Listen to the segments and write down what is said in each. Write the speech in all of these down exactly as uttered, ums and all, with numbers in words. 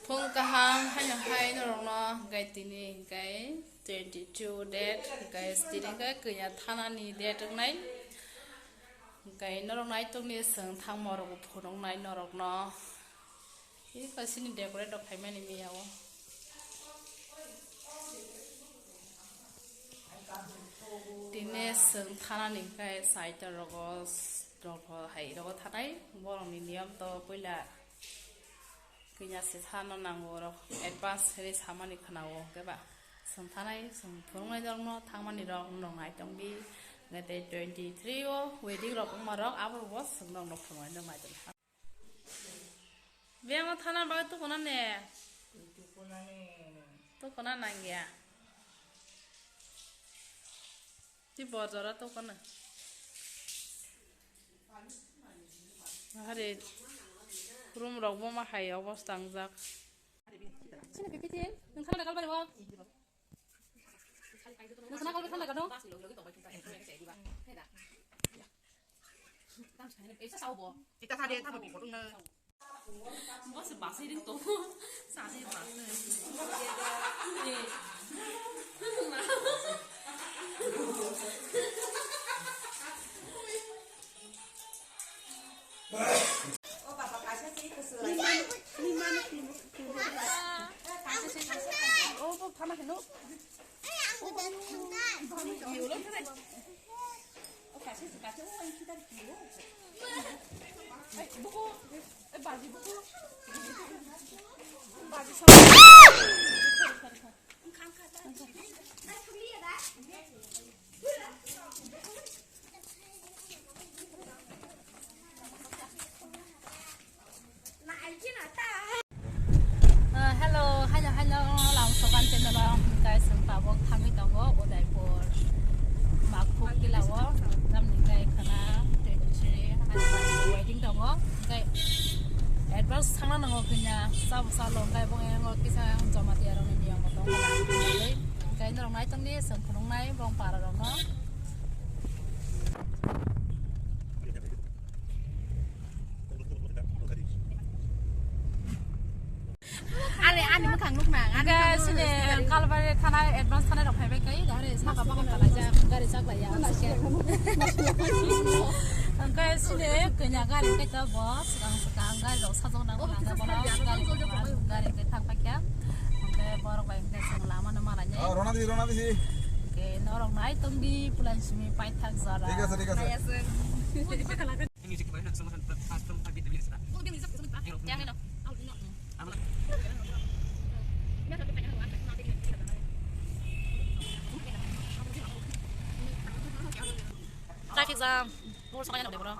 Phung kaham haino hai norokno hwnkhe tini hwnkhe twenty two date hwnkhe tini hwnkhe kanya thanani date wngnai hwnkhe norok naitokni chwng thangma rok phunuknai norokno. Iko sini decorate rok khaimani miya o. Tini chwng thanani hwnkhe side rogo, rogo hai rogo thanai borokni niyom to puila kanya se thano nango rok advance ri samani khwnao hwnkhe ba chwng thanai chwng phunuknai rokno thangmani rok norok naitokdi hwnkhe tei twenty three o wedding rok wngma rok abo bo chwng norokno phunuknai norok naitokdi. Biyang o thana bagwi tukuna ne? Tukuna nangya. Ti bor jora tukuna. Hari room rok bo ma hai obosta wngjak. Sini pipi tin, nung thana kal bari bo. Nung thana kal bari thana kal dong. Ita sa de, tamo pi potong na. Bo se basai ring to. Sa de basai. Eh. O baba, kaisa se kusura. O bo thana hino. Ah, hello, hello, hello, Lamsokan channel o hwnkhe chwng tabuk thangwi tongo Udaipur Makhuk Kila o, tamni hwnkhe khana twenty three wedding tongo, hwnkhe advance thangna nango kanya, sabo salo hwnkhe bo yango kisa Jamatia rokni niyom bo tongo, hwnkhe norok naitokni chwng phunuknai bong para rokno. Ani, ani mwkhang nukna, ani hwnkhe mwkhang sini nukna. Kalbari thana advance thana rok phaibai kai, gari saka bagan kalai ja, gari chaklai ya. Hwnkhe sini kanya gari kai ta bo, swkang swkang gari rok sajok nang nang bono gari, gari kai thang paikha. Hwnkhe borok bai hwnkhe chwng lama no malai nai. Ah, rona di, rona di. Hwnkhe norok naitokdi pulan simi paithak jora. Thik ase, thik ase. Nai ase. Traffic jam. Mur sakai nang de bro.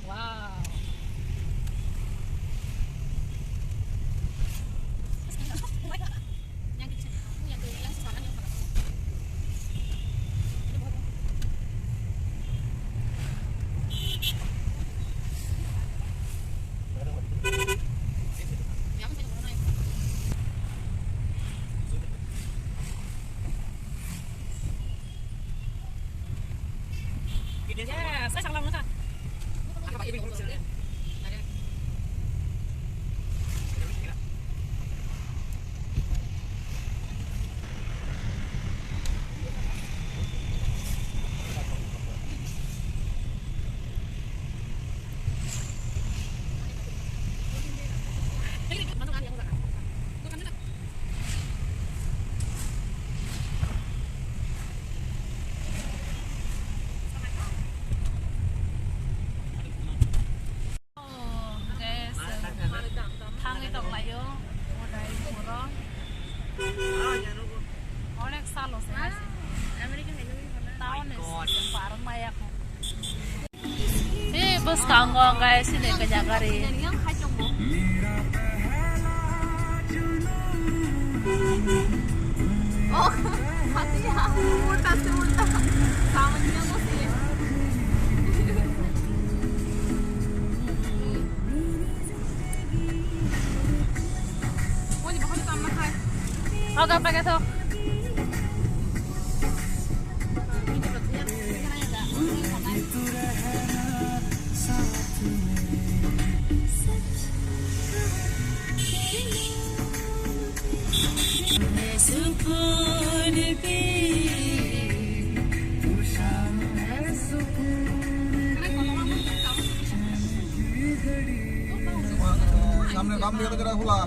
Wow. Oh, guys, thangwi tonglaio, Udaipuro. Onek salo se. Town is parang maya ko. Hey, bwskango, guys, sini kanya gari. Oh, hati ya. Ulta se ulta. Saman niya ko se. Oga pakai to. সামনে বাম দিকে তো যেটা খোলা।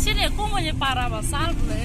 Sini kumuni para ba sal ble.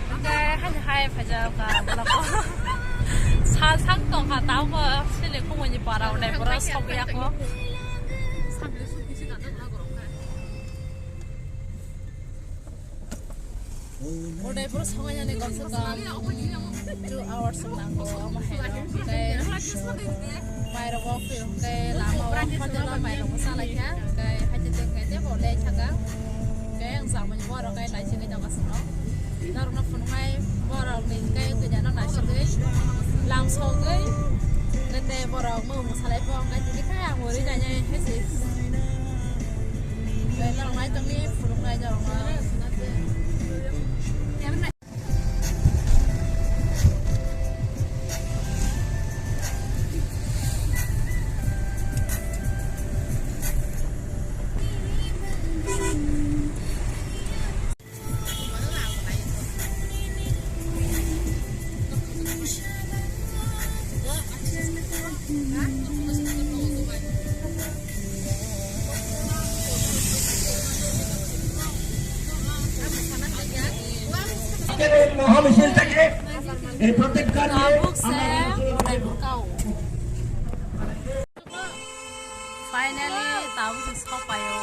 Hwnkhe hani hai phaijak ka, sa sak tongkha, tamo sini kumui ni para unai pura sokya ko. Udaipur songwi nani komse kom two hours wng nango, omo hai rok tei mairok bo phiyok tei lama o hotel o mairok bo chalaikha, tei haite tei khe tei bo lei thaka, tei ang chamani borok tei naisingwi tongo chwngno, norokno phunuknai borok ni tei kisa no naisingwi lam sogwi tei borok mung mung salai phano tini khe ang bo ri nainai hai se. Norok nai tongni phunuknai norokno. মহামিছিল থেকে এই প্রতিজ্ঞা নিয়ে আমরা Finally, tabuk se sopaio.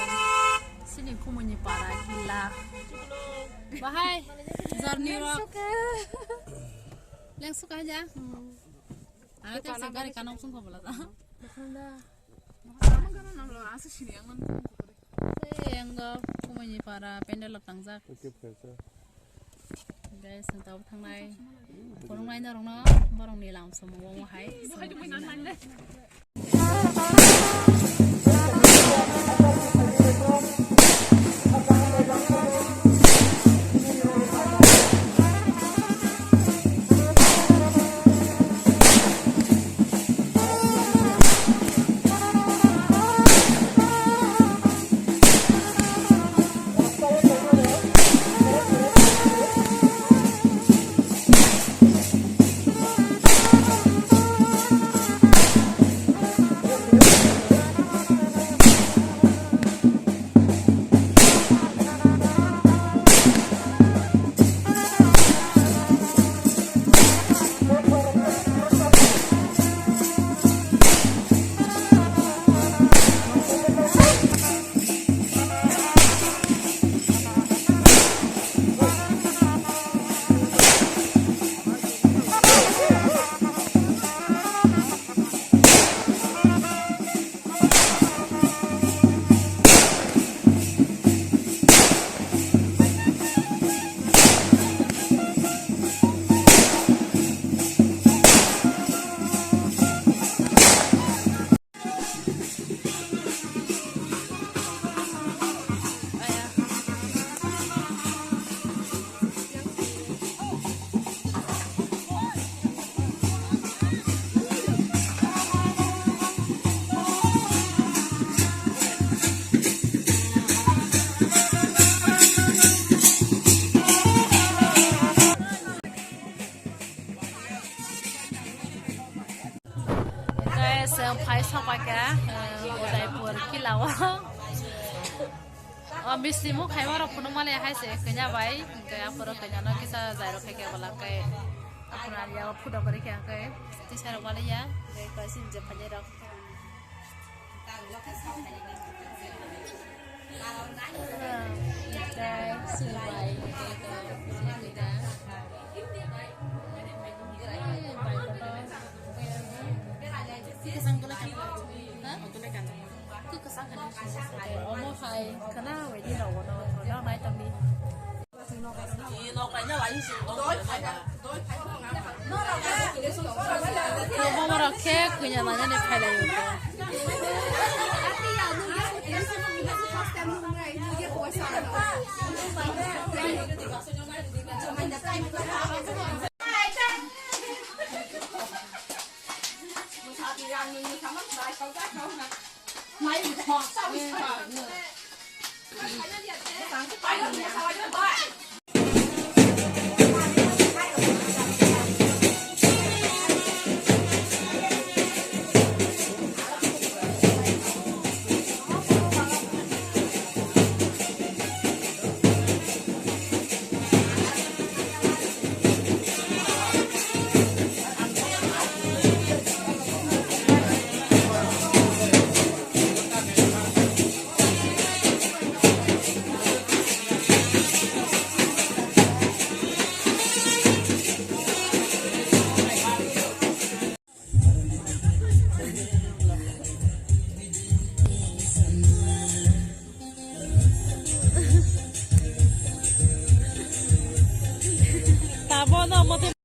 Sini kumui ni para hilla. Bahai, journey rok. Lengsuka ja. Ang tei se gari kanam sung kobala ta. Tei ang go kumui ni para pandal rok tangjak. Guys, ang tabuk thangnai phunuknai norokno borokni lam samung omo hai. Guys, eh, phai sokpaikha, eh, Udaipur kila o. O misti mung khaima rok phunukmani hai se kanya bai, hwnkhe aphuru kanya no kisa jai rok khaikhe bola hwnkhe aphuru ani yago photo kwrwi khe hwnkhe tisa rok maliya, hwnkhe kaisa je phainai rok. Omo hai khana wedi rogo no thorna nai tongdi. Borok khe kanya nanya ni phailai o.